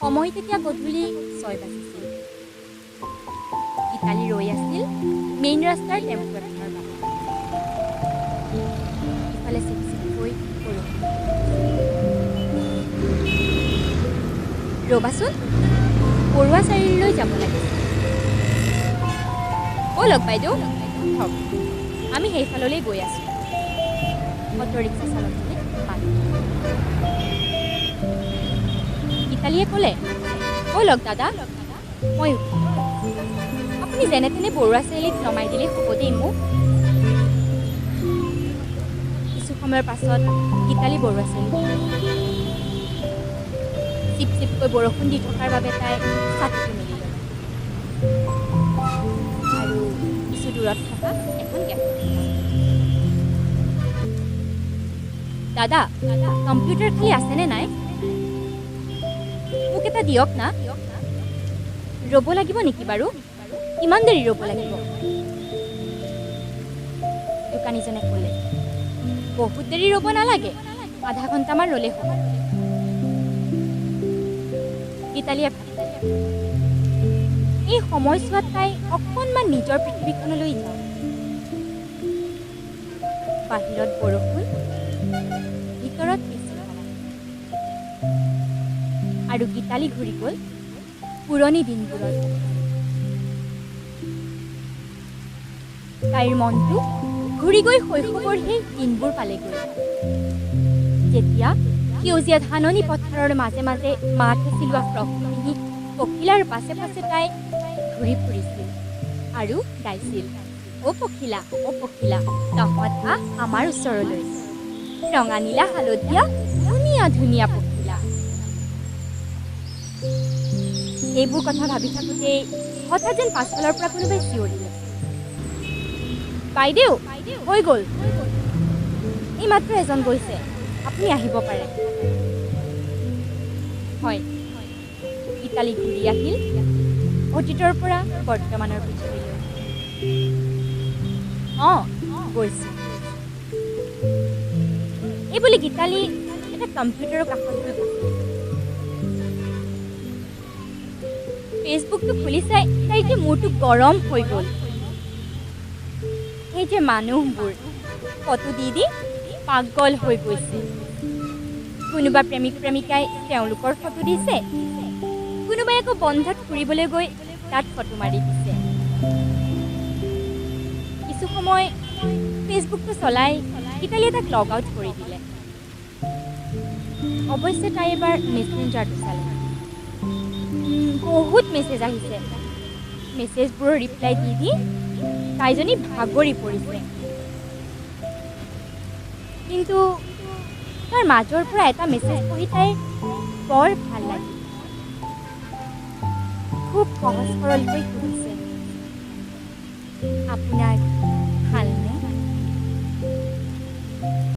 সময় তেতিয়া গধূলি 6 বাজিছিল। গীতালি ৰৈ আছিল মেইন ৰাস্তাৰ টেম্পু এখনৰ বাবে। ইফালে চিপচিপকৈ বৰষুণ। ৰ'বাচোন, বৰুৱা চাৰিআলিলৈ যাব লাগিছিল। ব'লক বাইদেউ, থওক, আমি সেইফাললৈ গৈ আছোঁ। অট ৰিক্সা চালকজনে মাত। গীতালিয়ে ক'লে, ব'লক দাদা, মই উঠিম। আপুনি যেনে তেনে বৰুৱা চাৰিআলিত নমাই দিলেই হ'ব দেই মোক। কিছু সময়ৰ পাছত গীতালি বৰুৱা চাৰিআলিত চিপ চিপকৈ বৰষুণ দি থকাৰ বাবে তাই ছাতিটো মেলি ল'লে আৰু কিছু দূৰত থকা এখন কেফেত। দাদা, কম্পিউটাৰ খালী আছেনে নাই? মোক এটা দিয়ক না। ৰ'ব লাগিব নেকি বাৰু? কিমান দেৰি ৰ'ব লাগিব? দোকানীজনে ক'লে, বহুত দেৰি ৰ'ব নালাগে, আধা ঘণ্টামান ৰ'লেই হ'ব। গীতালিয়ে ভাবিলে, এই সময়ছোৱাত তাই অকণমান নিজৰ পৃথিৱীখনলৈ যাওঁ। বাহিৰত বৰষুণ, ভিতৰত এচি হাৱা। আৰু গীতালি ঘূৰি গ'ল পুৰণি দিনবোৰত। তাইৰ মনটো ঘূৰি গৈ শৈশৱৰ সেই দিনবোৰ পালেগৈ, যেতিয়া সেউজীয়া ধাননি পথাৰৰ মাজে মাজে মাকে চিলোৱা ফ্ৰকটো পিন্ধি পখিলাৰ পাছে পাছে তাই ঘূৰি ফুৰিছিল আৰু গাইছিল, অ' পখিলা, অ' পখিলা, তহঁত আহ আমাৰ ওচৰলৈ, ৰঙা নীলা হালধীয়া ধুনীয়া ধুনীয়া পখিলা। এইবোৰ কথা ভাবি থাকোঁতেই হঠাৎ যেন পাছফালৰ পৰা কোনোবাই চিঞৰিলে, বাইদেউ হৈ গ'ল, এইমাত্ৰ এজন গৈছে, আপুনি আহিব পাৰে। হয়, গীতালি ঘূৰি আহিল অতীতৰ পৰা বৰ্তমানৰ পৃথিৱীলৈ। অঁ, গৈছোঁ এই বুলি গীতালি এটা কম্পিউটাৰৰ কাষত গৈ বহিল। ফেচবুকটো খুলি চাই তাইৰ যে মূৰটো গৰম হৈ গ'ল। সেই যে মানুহবোৰ ফটো দি দি পাগল হৈ গৈছে। কোনোবা প্ৰেমিক প্ৰেমিকাই তেওঁলোকৰ ফটো দিছে, কোনোবাই আকৌ বন্ধত ফুৰিবলৈ গৈ তাত ফটো মাৰি দিছে। কিছু সময় ফেচবুকটো চলাই গীতালিয়ে তাক লগ আউট কৰি দিলে। অৱশ্যে তাই এবাৰ মেছেঞ্জাৰটো চালে, বহুত মেছেজ আহিছে। মেছেজবোৰৰ ৰিপ্লাই দি দি তাইজনী ভাগৰি পৰিছে। কিন্তু তাৰ মাজৰ পৰা এটা মেছেজ পঢ়ি তাইৰ বৰ ভাল লাগিল। খুব সহজ সৰলকৈ সুধিছে, আপোনাৰ ভালনে?